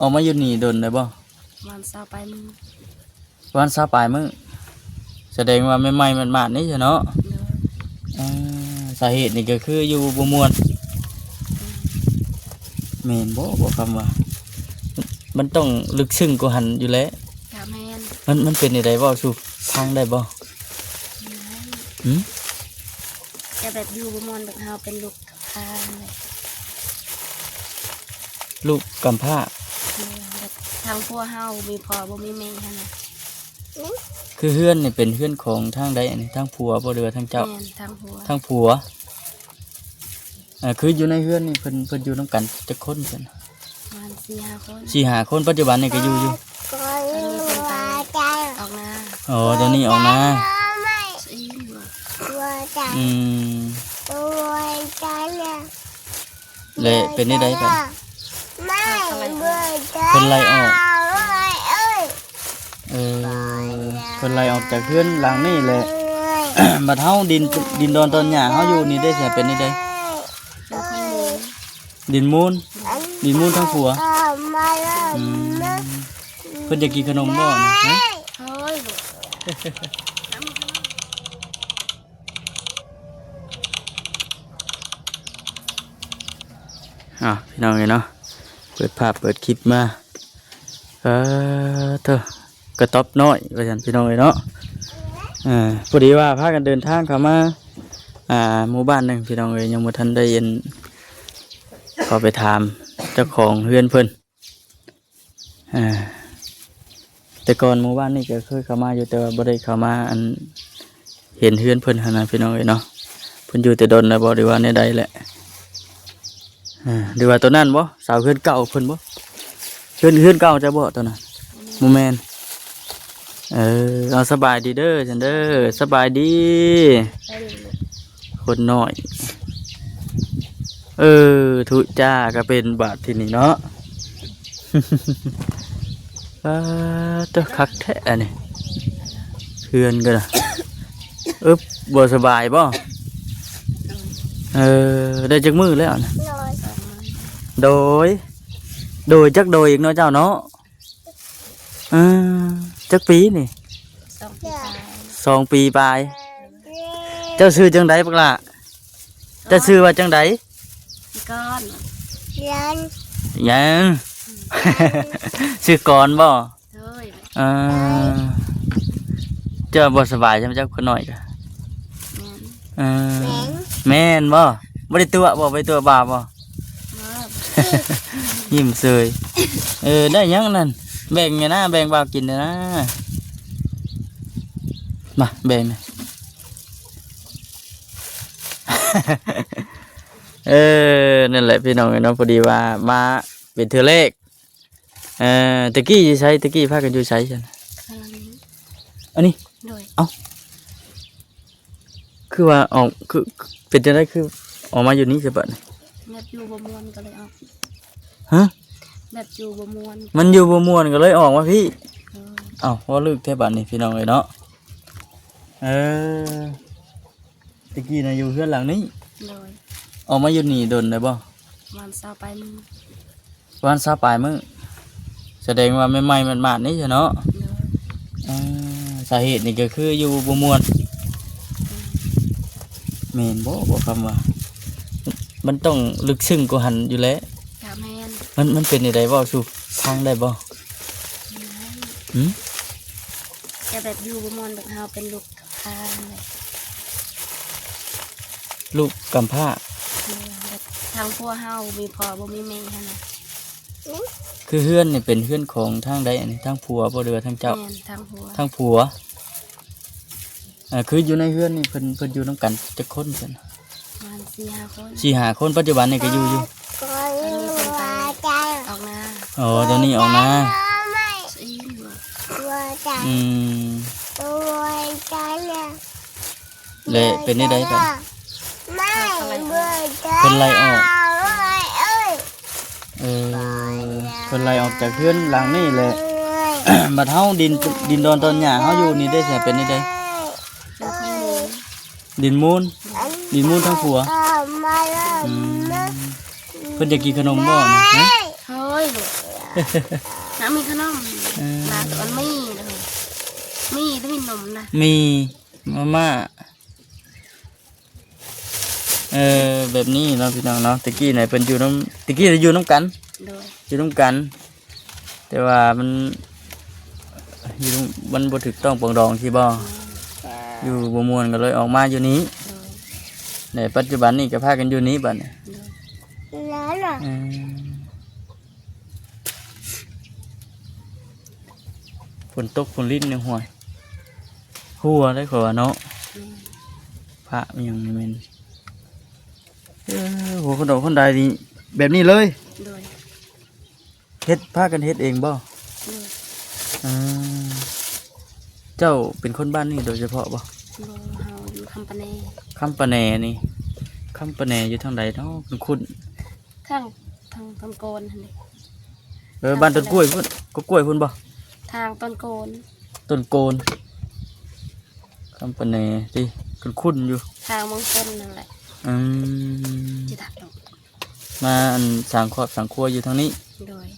ອອກມາຢູ່ນີ້ດົນແລ້ວບໍ່? ປະມານຊາວປາຍມື້ ປະມານຊາວປາຍມື້. ສະແດງວ່າໃໝ່ໆ ໝາດໆ ນີ້ຊະເນາະ. ໂດຍ. ເອີ ສາເຫດນີ້ກໍຄືຢູ່ບໍ່ມ່ວນ. ອືມ ແມ່ນບໍ່? ບໍ່ ຄຳວ່າ ມັນຕ້ອງເລິກເຊິ່ງກວ່າຫັ້ນຢູ່ແຫຼະ. ກະແມ່ນ. ມັນ ມັນເປັນແນວໃດ? ເວົ້າສູ່ຟັງໄດ້ບໍ່? ອືມ ຫຶ? ກະແບບຢູ່ບໍ່ມ່ວນ ແບບເຮົາເປັນລູກ ອ່າ ລູກກຳພ້າ. ແມ່ນ. ແບບທາງຜົວເຮົາບໍ່ມີພໍ່ບໍ່ມີແມ່ຫັ້ນນະ. ຄືເຮືອນນີ້ເປັນເຮືອນຂອງທາງໃດອັນນີ້? ທາງຜົວບໍ່ ຫຼືວ່າທາງເຈົ້າ? ແມ່ນ ທາງຜົວ. ທາງຜົວ. ອ່າ ຄືຢູ່ໃນເຮືອນນີ້ເພິ່ນ ເພິ່ນຢູ່ນຳກັນຈັກຄົນຊັ້ນ? ປະມານສີ່ຫ້າຄົນ. ສີ່ຫ້າຄົນ. ປັດຈຸບັນນີ້ກໍຢູ່ ຢູ່? ຕອນນີ້ເພິ່ນໄປອອກນາ. ອໍ ຕອນນີ້ອອກນາ. ອືມ ແລະ ເປັນແນວໃດບັດ? ເພິ່ນໄລ່ອອກ. ເອີ ເພິ່ນໄລ່ອອກຈາກເຮືອນຫຼັງນີ້ແຫຼະ. ບັດເຮົາດິນ ດິນດອນຕອນຫຍ້າເຮົາຢູ່ນີ້ເດ້ ຊິເປັນແນວໃດ? ດິນມູນ. ດິນມູນທາງຜົວ. ອືມ ເພິ່ນຢາກກິນຂະໜົມບໍ່ນະ? ຮະ? ໂອ້ຍ ອ້າວ ພີ່ນ້ອງເອີຍເນາະ ເປີດພາບເປີດຄລິບມາ ເອີ ເທີ ກະຕ໊ອບນ້ອຍວ່າຊັ້ນ ພີ່ນ້ອງເອີຍເນາະ. ເອີ ພໍດີວ່າພາກັນເດີນທາງເຂົ້າມາ ອ່າ ໝູ່ບ້ານໜຶ່ງ ພີ່ນ້ອງເອີຍ ຍັງບໍ່ທັນໄດ້ ອັນ ເຂົ້າໄປຖາມເຈົ້າຂອງເຮືອນເພິ່ນ. ອ່າ ແຕ່ກ່ອນໝູ່ບ້ານນີ້ກໍເຄີຍເຂົ້າມາຢູ່ ແຕ່ວ່າບໍ່ໄດ້ເຂົ້າມາ ອັນ ເຫັນເຮືອນເພິ່ນຫັ້ນນະ ພີ່ນ້ອງເອີຍເນາະ. ເພິ່ນຢູ່ແຕ່ດົນແລ້ວບໍ່ ຫຼືວ່າແນວໃດແຫຼະ? ອ່າ ຫຼືວ່າໂຕນັ້ນບໍ່? ສາວເຮືອນເກົ່າເພິ່ນບໍ່? ເຮືອນ ເຮືອນເກົ່າເຈົ້າບໍ່ໂຕນັ້ນ? ບໍ່ແມ່ນ. ເອີ ເອົາ ສະບາຍດີເດີຊັ້ນເດີ. ສະບາຍດີ ຄົນນ້ອຍ. ເອີ ທຸຈ້າກໍເປັນບາດທີນີ້ເນາະ. ປາດໂທ້ ຄັກແທ້ອັນນີ້ ເຮືອນກໍນະ. ອຶບ ບໍ່ສະບາຍບໍ່? ເອີ ໄດ້ຈັກມື້ແລ້ວນະ? ໂດຍ ໂດຍ ໂດຍ ຈັກໂດຍອີກເນາະເຈົ້າເນາະ. ເອີ ຈັກປີນີ້? ສອງປີປາຍ. ສອງປີປາຍ. ເຈົ້າຊື່ຈັ່ງໃດບັກຫຼ້າ? ເຈົ້າຊື່ວ່າຈັ່ງໃດ? ກ່ອນ. ຍັງ ຍັງ ຊື່ກ່ອນບໍ່? ໂດຍ. ເອີ ເຈົ້າບໍ່ສະບາຍໃຊ່ໄໝ ເຈົ້າຄົນນ້ອຍກະ? ແມ່ນ. ເອີ ແມ່ນບໍ່? ບໍ່ໄດ້ຕົວະບໍ່? ບໍ່ໄດ້ຕົວະບ່າວບໍ່? ບໍ່. ຍິ້ມເຊີຍ. ເອີ ໄດ້ຫຍັງນັ້ນ? ແບ່ງແດ່ນະ ແບ່ງບ່າວກິນແດ່ນະ. ມາ ແບ່ງນະ. ເອີ ນັ້ນແຫຼະ ພີ່ນ້ອງເອີຍເນາະ ພໍດີວ່າມາເປັນເທື່ອແລກ. ເອີ ແຕ່ກີ້ຢູ່ໃສ? ແຕ່ກີ້ພາກັນຢູ່ໃສຊັ້ນ? ອັນນີ້. ໂດຍ. ເອົ້າ ຄືວ່າອອກ ຄື ເປັນຈັ່ງໃດ ຄືອອກມາຢູ່ນີ້ຊະບັດນີ້? ແບບຢູ່ບໍ່ມ່ວນກໍເລີຍອອກ. ຮະ? ແບບຢູ່ບໍ່ມ່ວນ. ມັນຢູ່ບໍ່ມ່ວນກໍເລີຍອອກມາພີ້. ໂດຍ. ເອົ້າ ເວົ້າລຶກແທ້ບັດນີ້ ພີ່ນ້ອງເອີຍເນາະ. ເອີ ແຕ່ກີ້ນະຢູ່ເຮືອນຫຼັງນີ້. ໂດຍ. ອອກມາຢູ່ນີ້ດົນແລ້ວບໍ່? ປະມານຊາວປາຍມື້. ປະມານຊາວປາຍມື້. ສະແດງວ່າໃໝ່ໆ ໝາດໆ ນີ້ຊະເນາະ. ໂດຍ. ເອີ ສາເຫດນີ້ກໍຄືຢູ່ບໍ່ມ່ວນ. ອືມ ແມ່ນບໍ່? ບໍ່ ຄຳວ່າ ມັນຕ້ອງເລິກເຊິ່ງກວ່າຫັ້ນຢູ່ແຫຼະ. ກະແມ່ນ. ມັນ ມັນເປັນແນວໃດ? ເວົ້າສູ່ຟັງໄດ້ບໍ່? ອືມ ຫຶ? ກະແບບຢູ່ບໍ່ມ່ວນ ແບບເຮົາເປັນລູກ ອ່າ ລູກກຳພ້າ. ແມ່ນ. ແບບທາງຜົວເຮົາບໍ່ມີພໍ່ບໍ່ມີແມ່ຫັ້ນນະ. ຄືເຮືອນນີ້ເປັນເຮືອນຂອງທາງໃດອັນນີ້? ທາງຜົວບໍ່ ຫຼືວ່າທາງເຈົ້າ? ແມ່ນ ທາງຜົວ. ທາງຜົວ. ອ່າ ຄືຢູ່ໃນເຮືອນນີ້ເພິ່ນ ເພິ່ນຢູ່ນຳກັນຈັກຄົນຊັ້ນ? ປະມານສີ່ຫ້າຄົນ. ສີ່ຫ້າຄົນ. ປັດຈຸບັນນີ້ກໍຢູ່ ຢູ່? ຕອນນີ້ເພິ່ນໄປອອກນາ. ອໍ ຕອນນີ້ອອກນາ. ອືມ ແລະ ເປັນແນວໃດບັດ? ເພິ່ນໄລ່ອອກ. ເອີ ເພິ່ນໄລ່ອອກຈາກເຮືອນຫຼັງນີ້ແຫຼະ. ບັດເຮົາດິນ ດິນດອນຕອນຫຍ້າເຮົາຢູ່ນີ້ເດ້ ຊິເປັນແນວໃດ? ດິນມູນ. ດິນມູນທາງຜົວ. ອືມ ເພິ່ນຢາກກິນຂະໜົມບໍ່ນະ? ຮະ? ໂອ້ຍ ລູກ ນາງມີຂະໜົມ ເອີ ລາວສອນມີນະ ມີແຕ່ມີໜົມນະ ມີມາມ່າ. ເອີ ແບບນີ້ເນາະ ພີ່ນ້ອງເນາະ. ແຕ່ກີ້ນະເພິ່ນຢູ່ນຳ ແຕ່ກີ້ນະຢູ່ນຳກັນ ໂດຍ ຢູ່ນຳກັນ ແຕ່ວ່າມັນ ຢູ່ ມັນບໍ່ຖືກຕ້ອງປອງດອງຊີ້ບໍ່? ແມ່ນ ຢູ່ບໍ່ມ່ວນກໍເລີຍອອກມາຢູ່ນີ້ ໂດຍ ແລະ ປັດຈຸບັນນີ້ກໍພາກັນຢູ່ນີ້ບັດນີ້ ໂດຍ ເອີ ຝົນຕົກຝົນລິນນີ້ ຫ້ວຍ ຮົ່ວເດ້ຂ້ອຍວ່າເນາະ. ແມ່ນ ພະອີ່ຫຍັງນີ້ແມ່ນ ເອີ ຫົວຄົນດອກຄົນດາຍນີ້ແບບນີ້ເລີຍ ໂດຍ ເຮັດ ພາກັນເຮັດເອງບໍ່? ໂດຍ ເອີ ເຈົ້າເປັນຄົນບ້ານນີ້ໂດຍສະເພາະບໍ່? ບໍ່ ເຮົາຢູ່ຄຳປະແນ ຄຳປະແນນີ້ ຄຳປະແນຢູ່ທາງໃດເນາະ? ຄຸ້ນໆ ທາງ ທາງຕົ້ນໂກນຫັ້ນເດ. ເອີ ບ້ານຕົ້ນກ້ວຍພຸ້ນ ກໍກ້ວຍພຸ້ນບໍ່? ທາງຕົ້ນໂກນ ຕົ້ນໂກນ ຄຳປະແນຕິ ຄຸ້ນໆຢູ່ ທາງເມືອງຊົນນັ້ນແຫຼະ. ອືມ ຊິຖາມ ມາອັນສ້າງຄອບສ້າງຄົວຢູ່ທາງນີ້ ໂດຍ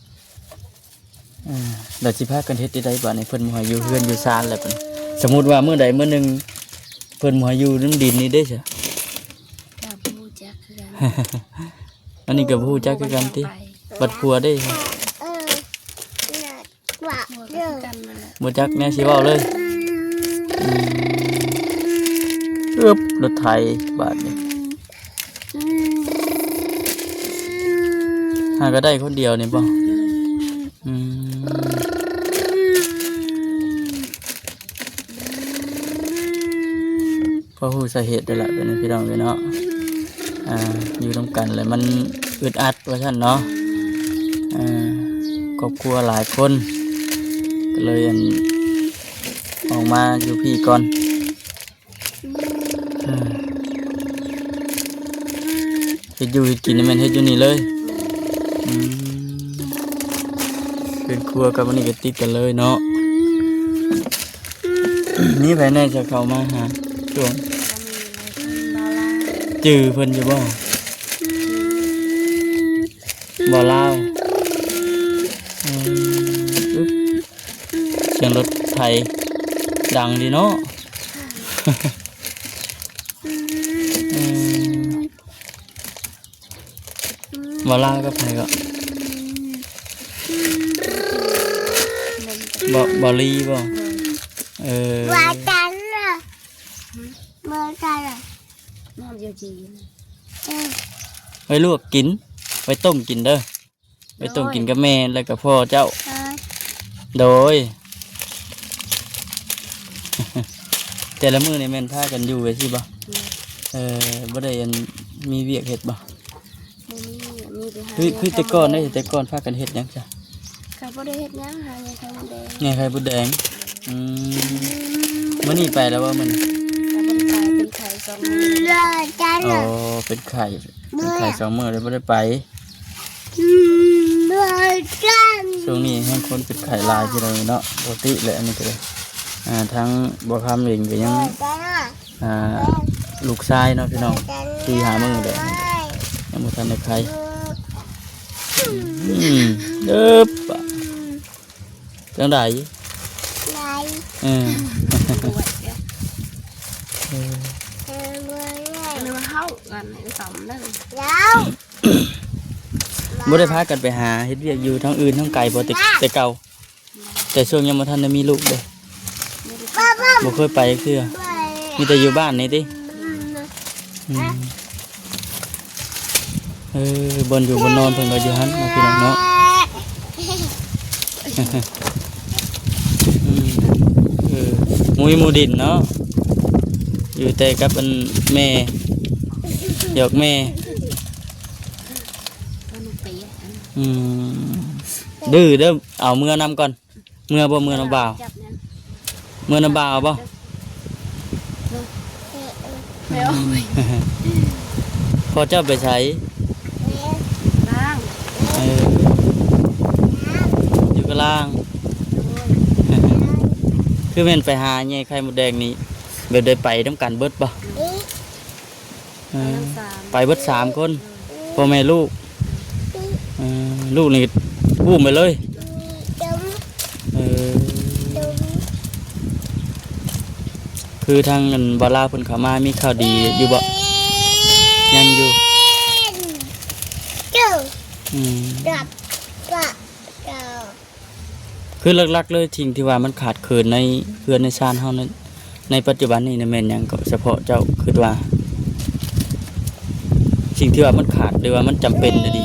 ເອີ ແລ້ວຊິພາກັນເຮັດຈັ່ງໃດບາດນີ້? ເພິ່ນບໍ່ໃຫ້ຢູ່ເຮືອນຢູ່ຊານແລ້ວ ສົມມຸດວ່າມື້ໃດມື້ໜຶ່ງເພິ່ນບໍ່ໃຫ້ຢູ່ນຳດິນນີ້ເດ້ຊະ? ກໍບໍ່ຮູ້ຈັກຄືກັນ ອັນນີ້ກໍບໍ່ຮູ້ຈັກຄືກັນຕິ ບໍ່ໄດ້ໄປ ບັດຜົວເດ້? ເອີ ບໍ່ຈັກແນວຊິເວົ້າເລີຍ. ອືມ ອຶບ ລົດໄຖບາດນີ້ ຫາກໍໄດ້ຄົນດຽວນີ້ບໍ່? ອືມ ພໍຮູ້ສາເຫດແລ້ວລະ ເປັນພີ່ນ້ອງເດ້ເນາະ ອ່າ ຢູ່ນຳກັນແລ້ວມັນອຶດອັດວ່າຊັ້ນເນາະ ອ່າ ຄອບຄົວຫຼາຍຄົນ ກໍເລີຍ ອັນ ອອກມາຢູ່ພີ້ກ່ອນ ອ່າ ເຮັດຢູ່ເຮັດກິນນີ້ແມ່ນເຮັດຢູ່ນີ້ເລີຍ. ອືມ ເຮືອນຄົວກັບອັນນີ້ກໍຕິດກັນເລີຍເນາະ. ມີໃຜແດ່ຈະເຂົ້າມາຫາຊ່ວງ? ຈື່ເພິ່ນຢູ່ບໍ່? ບໍ່ລາວ. ອືມ ອຶບ ສຽງລົດໄຖດັງດີເນາະ. ອືມ ບໍ່ລາວກັບໃຜເກາະ? ບໍ່ ບໍ່ລີບໍ່? ເອີ ບໍ່ທັນລະ ບໍ່ທັນລະ ນ້ຳຢູ່ຈີນ ເອີ ໄວ້ລວກກິນ ໄວ້ຕົ້ມກິນເດີ ໄວ້ຕົ້ມກິນກັບແມ່ ແລ້ວກໍພໍ່ເຈົ້າ ໂດຍ ແຕ່ລະມື້ນີ້ແມ່ນພາກັນຢູ່ໄວ້ຊີ້ບໍ່? ເອີ ບໍ່ໄດ້ ອັນ ມີວຽກເຮັດບໍ່? ບໍ່ມີ ມີແຕ່ຫາ ຄື ຄືແຕ່ກ່ອນເດ້ ແຕ່ກ່ອນພາກັນເຮັດຫຍັງຊະ? ກໍບໍ່ໄດ້ເຮັດຫຍັງ ຫາແຍ່ໄຂ່ມົດແດງ ແຍ່ໄຂ່ມົດແດງ. ອືມ ມື້ນີ້ໄປແລ້ວບໍ່ມື້ນີ້? ກໍບໍ່ໄດ້ໄປ ເປັນໄຂ້ສອງມື້. ອໍ ເປັນໄຂ້ ເປັນໄຂ້ສອງມື້ເລີຍບໍ່ໄດ້ໄປ. ຊ່ວງນີ້ແຮງຄົນເປັນໄຂ້ຫຼາຍ ພີ່ນ້ອງເນາະ ປົກກະຕິແຫຼະ. ອັນນີ້ກໍໄດ້ ອ່າ ທາງບໍ່ຄຳເອງກໍຍັງ ອ່າ ລູກຊາຍເນາະ ພີ່ນ້ອງ ສີ່ຫ້າມື້ແລ້ວ ຍັງບໍ່ທັນໄດ້ໄຄ. ອືມ ເອີບ ຈັ່ງໃດ? ເອີ ເອີ ເອີ ເຮົາ ອັນນີ້ ບໍ່ໄດ້ພາກັນໄປຫາເຮັດວຽກຢູ່ທາງອື່ນທາງໄກບໍ່? ແຕ່ ແຕ່ເກົ່າ ແຕ່ຊ່ວງຍັງບໍ່ທັນໄດ້ມີລູກເດ້ ບໍ່ເຄີຍໄປຈັກເທື່ອ ມີແຕ່ຢູ່ບ້ານນີ້ຕິ. ອືມ ເອີ ບ່ອນຢູ່ບ່ອນນອນເພິ່ນກໍຢູ່ຫັ້ນເນາະ ພີ່ນ້ອງເນາະ. ອືມ ເອີ ມຸ້ຍໝູ່ດິນເນາະ ຢູ່ແຕ່ກັບອັນແມ່ ຢອກແມ່. ອືມ ດື້ເດີ ເອົາເມືອນຳກ່ອນ. ເມືອບໍ່ ເມືອນຳບ່າວ ເມືອນຳບ່າວບໍ່? ພໍ່ເຈົ້າໄປໃສ? ເອີ ຢູ່ກະລ່າງ. ຄືແມ່ນໄປຫາແຍ່ໄຂ່ມົດແດງນີ້ ແບບໄດ້ໄປນຳກັນເບິດບໍ່? ເອີ ໄປເບິດສາມຄົນ ພໍ່ແມ່ລູກ. ເອີ ລູກນີ້ ບູມໄປເລີຍ. ເອີ ຄືທາງອັນບ່າວລາວເພິ່ນເຂົ້າມາມີຂ່າວດີຢູ່ບໍ່? ຍັງຢູ່. ອືມ ຄືຫຼັກໆເລີຍ ສິ່ງທີ່ວ່າມັນຂາດເຂີນໃນເຮືອນໃນຊານເຮົານັ້ນ ໃນປັດຈຸບັນນີ້ນະແມ່ນຫຍັງເກາະ? ສະເພາະເຈົ້າຄິດວ່າ ສິ່ງທີ່ວ່າມັນຂາດ ຫຼືວ່າມັນຈຳເປັນອີ່ຫຼີ?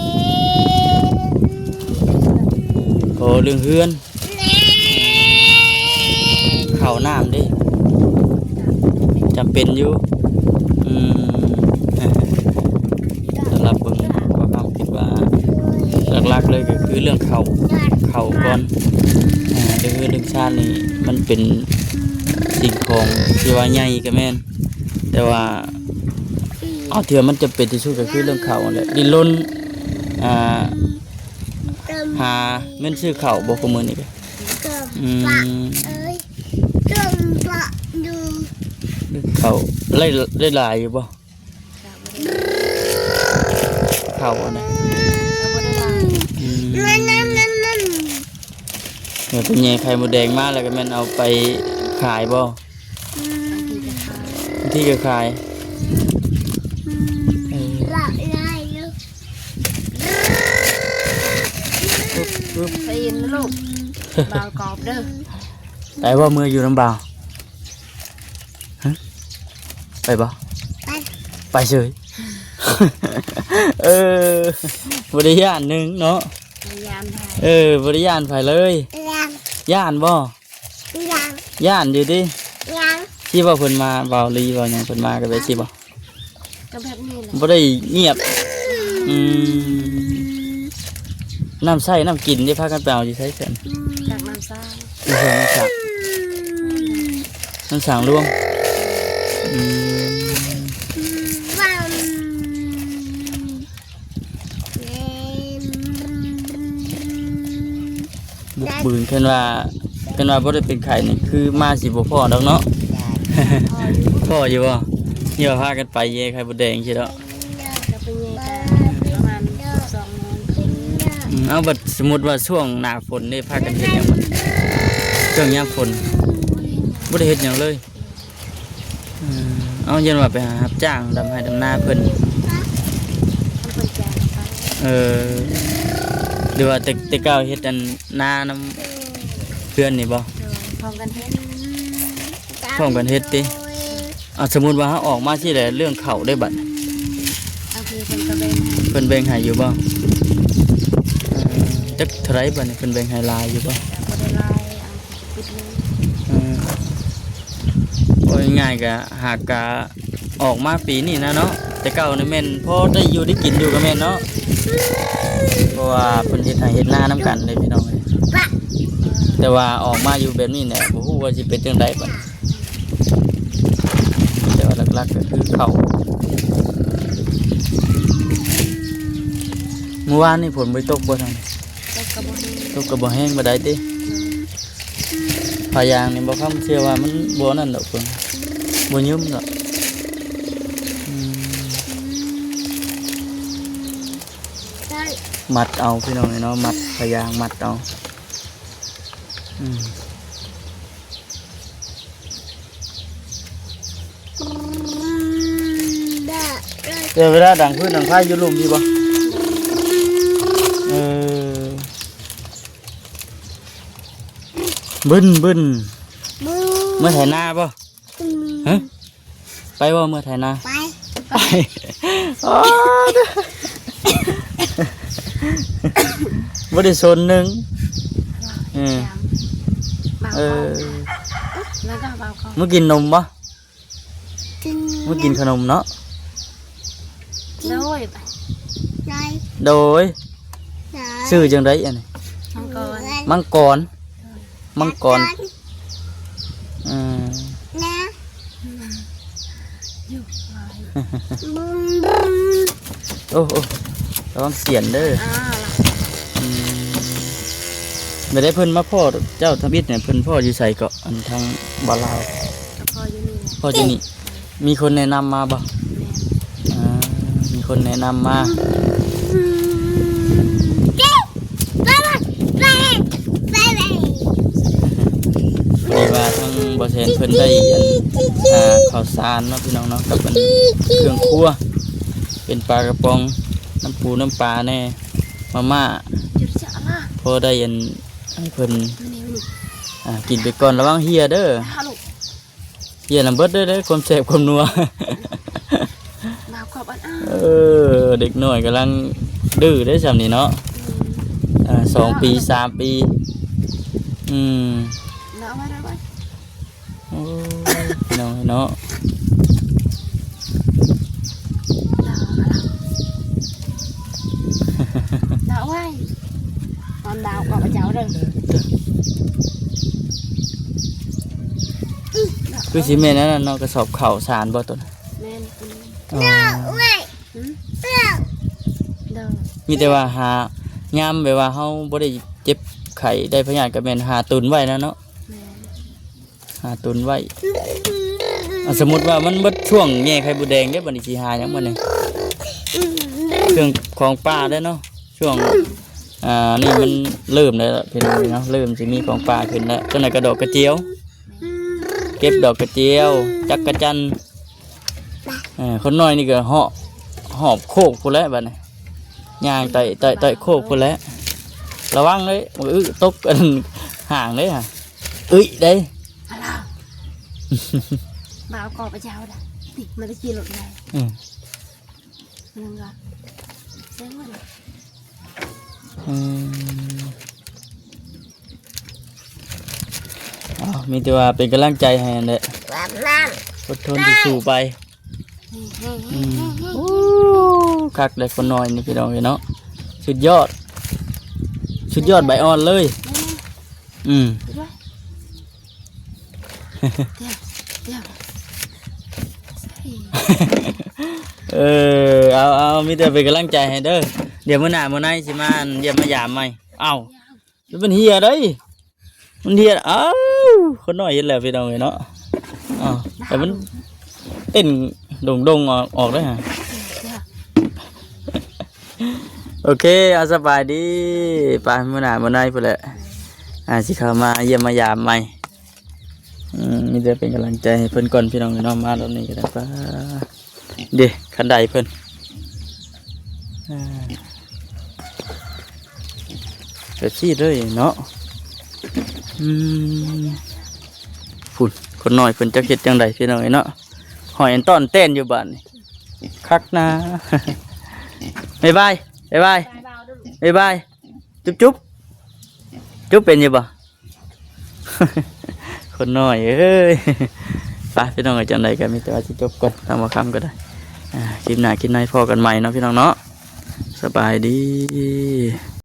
ໂອ້ ເລື່ອງເຮືອນ ເຂົ້ານ້ຳເດ້ ຈຳເປັນຢູ່. ອືມ ສຳລັບເບິ່ງ ບ່າວຄຳຄິດວ່າຫຼັກໆເລີຍກໍຄືເລື່ອງເຂົ້າ ເຂົ້າກ່ອນ. ອາ ເລື່ອງເຮືອນເລື່ອງຊານນີ້ມັນເປັນສິ່ງຂອງທີ່ວ່າໃຫຍ່ກໍແມ່ນ ແຕ່ວ່າ ເອົາ ເທື່ອມັນຈຳເປັນທີ່ສຸດກໍຄືເລື່ອງເຂົ້າຫັ້ນແຫຼະ ດີ້ນລົນ ອາ ຫາເງິນຊື້ເຂົ້າບໍ່ ຄູ່ມື້ນີ້ກໍ? ອືມ ເຂົ້າໄດ້ ໄດ້ຫຼາຍຢູ່ບໍ່? ເຂົ້າອັນນັ້ນ ອືມ ເມື່ອໄປແຍ່ໄຂ່ມົດແດງມາແລ້ວກໍແມ່ນເອົາໄປຂາຍບໍ່? ບາງທີກໍຂາຍ ບາງທີກໍຂາຍ. ອືມ ເອີ ໄປອີກນະລູກ ບ່າວກອບເດີ. ໄປບໍ່ ເມືອຢູ່ນຳບ່າວ? ຮະ ໄປບໍ່? ໄປ ໄປເສີຍ. ເອີ ບໍ່ໄດ້ຢ້ານໜຶ່ງເນາະ ບໍ່ໄດ້ຢ້ານໃຜ ເອີ ບໍ່ໄດ້ຢ້ານໃຜເລີຍ. ຢ້ານ ຢ້ານບໍ່? ຢ້ານ ຢ້ານຢູ່ຕິ? ຢ້ານ ຊິເວົ້າເພິ່ນມາ ເວົ້າລີເວົ້າຫຍັງເພິ່ນມາກໍແບບຊິບໍ່? ກໍແບບນີ້ແຫຼະ ບໍ່ໄດ້ງຽບ. ອືມ ນ້ຳໃຊ້ນ້ຳກິນເດ້ ພາກັນໄປເອົາຢູ່ໃສຊັ້ນ? ຈາກນ້ຳສ້າງ ນ້ຳສ້າງ ນ້ຳສ້າງລວມ. ອືມ ບຸກບືນ ຄັນວ່າ ຄັນວ່າບໍ່ໄດ້ເປັນໄຂ້ນີ້ ຄືມາຊິບໍ່ພໍ້ດອກເນາະ. ພໍ້ຢູ່ບໍ່? ທີ່ວ່າພາກັນໄປແຍ່ໄຂ່ມົດແດງຊີ້ເນາະ. ກໍໄປແຍ່ກໍປະມານສິບສອງໂມງ. ອືມ ເອົາ ບັດສົມມຸດວ່າຊ່ວງໜ້າຝົນນີ້ ພາກັນເຮັດຫຍັງບັດ? ຊ່ວງຍາມຝົນ ບໍ່ໄດ້ເຮັດຫຍັງເລີຍ. ເອີ ເອົາ ຢ້ານວ່າໄປຫາຮັບຈ້າງດຳໄຮ່ດຳນາເພິ່ນ. ເອີ ຫຼືວ່າແຕ່ ແຕ່ເກົ່າເຮັດອັນນານຳເພື່ອນນີ້ບໍ່? ໂດຍ ພ້ອມກັນເຮັດ ພ້ອມກັນເຮັດຕິ? ເອົາ ສົມມຸດວ່າເຮົາອອກມາຊີ້ແຫຼະ ເລື່ອງເຂົ້າເດ້ບັດ ບາງທີເພິ່ນກໍແບ່ງໃຫ້ ເພິ່ນແບ່ງໃຫ້ຢູ່ບໍ່? ເອີ ຈັກເທົ່າໃດບັດນີ້ ເພິ່ນແບ່ງໃຫ້ຫຼາຍຢູ່ບໍ່? ກໍບໍ່ໄດ້ຫຼາຍ ເອົາ ເອີ ເວົ້າງ່າຍໆ ກໍຫາກກະອອກມາປີນີ້ນະເນາະ ແຕ່ເກົ່ານີ້ແມ່ນພໍໄດ້ຢູ່ໄດ້ກິນຢູ່ກໍແມ່ນເນາະ ເພາະວ່າເພິ່ນເຮັດໄຮ່ເຮັດນານຳກັນເດ້ພີ່ນ້ອງເອີຍ. ແຕ່ວ່າອອກມາຢູ່ແບບນີ້ແຫຼະ ບໍ່ຮູ້ວ່າຊິເປັນຈັ່ງໃດບັດ ແຕ່ວ່າຫຼັກໆກໍຄືເຂົ້າ. ມື້ວານນີ້ຝົນບໍ່ໄດ້ຕົກບໍ່? ທາງ ຕົກກໍບໍ່ແຮງ ຕົກກໍບໍ່ແຮງປານໃດຕິ? ໂດຍ ຜ້າຢາງນີ້ ບໍ່ຄຳເຊື່ອວ່າມັນບໍ່ນັ້ນດອກ ເພິ່ນບໍ່ຍືມດອກ. ອືມ ມັດເອົາພີ່ນ້ອງເອີຍເນາະ ມັດ ຜ້າຢາງມັດເອົາ. ອືມ ແຕ່ເວລາດັງຟືນດັງໄຟຢູ່ລຸ່ມພີ້ບໍ່? ເອີ ບຶ້ນໆ ບຶ້ນ ເມືອໄຖນາບໍ່? ອືມ ຮະ ໄປບໍ່ ເມືອໄຖນາ? ໄປ ໄປ. ໂອ້ ບໍ່ໄດ້ສົນໜຶ່ງ. ເອີ ເອີ ມາກິນນົມບໍ່? ກິນ ມາກິນຂະໜົມເນາະ. ໂດຍ ໂດຍ ໂດຍ ຊື່ຈັ່ງໃດອັນນີ້? ມັງກອນ ມັງກອນ ມັງກອນ ເອີ ນະ ໂອ້ ໂອ້ ລະວັງສຽນເດີ. ອືມ ແມ່ນໄດ້ ເພິ່ນມາພໍ້ເຈົ້າທຳອິດນີ້ ເພິ່ນພໍ້ຢູ່ໃສເກາະ? ອັນທາງບ່າວລາວ ກໍພໍ້ຢູ່ນີ້ແຫຼະ ພໍ້ຢູ່ນີ້. ມີຄົນແນະນຳມາບໍ່? ແມ່ນ ອ່າ ມີຄົນແນະນຳມາ. ອືມ ເຈົ້າ ໄປ ໄປ ແທນເພິ່ນໄດ້ອັນ ອ່າ ເຂົ້າສານເນາະພີ່ນ້ອງເນາະ ກັບອັນເຄື່ອງຄົວ ເປັນປາກະປ໋ອງ ນ້ຳປູນ້ຳປາແດ່ ມາມ່າ ພໍໄດ້ອັນໃຫ້ເພິ່ນ ອ່າ ກິນໄປກ່ອນ ລະວັງເຫ່ຍເດີ. ເຫ່ຍນຳເບິດເດີ ຄວາມແຊບຄວາມນົວ. ເອີ ເດັກນ້ອຍກຳລັງດື້ເດ້ຊ່ຳນີ້ເນາະ. ອືມ ເອີ ສອງປີ ສາມປີ. ອືມ ເອົາໄວ້ ເອົາໄວ້. ໂອ້ຍ ພີ່ນ້ອງເອີຍເນາະ. ດາວໄວ້ ຕອນດາວກໍເຈົ້າເດີ. ຄືຊິແມ່ນອັນນັ້ນເນາະ ກະສອບເຂົ້າສານບໍ່ຕົວນັ້ນ? ແມ່ນ. ອໍ ຫືມ? ໂດຍ. ມີແຕ່ວ່າຫາ ຍາມແບບວ່າເຮົາບໍ່ໄດ້ເຈັບໄຂ້ໄດ້ພະຍາດ ກະແມ່ນຫາຕຸນໄວ້ນະເນາະ. ແມ່ນ. ຫາຕຸນໄວ້. ອ່າ ສົມມຸດວ່າມັນເບິດຊ່ວງແຍ່ໄຂ່ມົດແດງເດ້ ບາດນີ້ຊິຫາຫຍັງບາດນີ້? ເຄື່ອງຂອງປ່າແລ້ວເນາະ ຊ່ວງ ອ່າ ນີ້ມັນເລີ່ມແລ້ວພີ່ນ້ອງເນາະ ເລີ່ມຊິມີຂອງປ່າຂຶ້ນແລ້ວ. ຈັ່ງໃດກະດອກກະຈຽວ ເກັບດອກກະຈຽວ ຈັກກະຈັ່ນ. ເອີ ຄົນນ້ອຍນີ້ກະເຫາະ ຫອບໂຄກພຸ້ນແຫຼະບາດນີ້ ຍ່າງໄຕ່ ໄຕ່ ໄຕ່ໂຄກພຸ້ນແຫຼະ. ລະວັງເດີ ມື້ອື່ນຕົກອັນຫ່າງເດ້ຫະ. ເອີຍ ໄດ້ ມາເອົາກອບໄປເຈົ້າດະ ຕິ ມັນຈະຂີ່ລົດໄດ້. ອືມ ມັນກະ ອືມ ເອົາ ມີແຕ່ວ່າເປັນກຳລັງໃຈໃຫ້ຫັ້ນແຫຼະ ອົດທົນສູ້ໄປ. ອືມ ໂອ້ ຄັກເດ້ຄົນນ້ອຍນີ້ພີ່ນ້ອງເອີຍເນາະ ສຸດຍອດ ສຸດຍອດໃບອ່ອນເລີຍ. ອືມ ເອີ ເອົາ ເອົາ ມີແຕ່ເປັນກຳລັງໃຈໃຫ້ເດີ ດຽວມື້ໜ້າມື້ໃນຊິມາຢ້ຽມມາຢາມໃໝ່. ເອົ້າ ມັນເປັນເຫ່ຍເດ້ ມັນເຫ່ຍ. ອ້າວ ຄົນນ້ອຍເຮັດແລ້ວພີ່ນ້ອງເອີຍເນາະ. ອ້າວ ແຕ່ມັນເຕັ້ນດົງໆອອກ ອອກເດ້ຫະ. ໂອເຄ ເອົາ ສະບາຍດີ ໄປ ມື້ໜ້າມື້ໃນພຸ້ນແຫຼະ ອ່າ ຊິເຂົ້າມາຢ້ຽມມາຢາມໃໝ່. ອືມ ມີແຕ່ເປັນກຳລັງໃຈໃຫ້ເພິ່ນກ່ອນພີ່ນ້ອງເນາະ ມາຮອບນີ້ກະໄດ້. ປາ ເດ້ ຄັນໄດເພິ່ນ ອ່າ ແບບຊີ້ເລີຍເນາະ. ອືມ ພຸ້ນ ຄົນນ້ອຍເພິ່ນຈັກເຮັດຈັ່ງໃດພີ່ນ້ອງເອີຍເນາະ ຫອຍອັນຕ້ອນແຕ້ນຢູ່ບາດນີ້ ຄັກນາ. ບາຍບາຍ ບາຍບາຍ ບາຍບາຍ ຈຸບຈຸບ ຈຸບເປັນຢູ່ບໍ່? ຄົນນ້ອຍເອີຍ. ໄປພີ່ນ້ອງເອີຍ ຈັ່ງໃດກະມີແຕ່ວ່າຊິຈົບກ່ອນ ທາງບ່າວຄຳກະໄດ້. ອ່າ ຄລິບໜ້າຄລິບໃນພໍ້ກັນໃໝ່ເນາະພີ່ນ້ອງເນາະ. ສະບາຍດີ.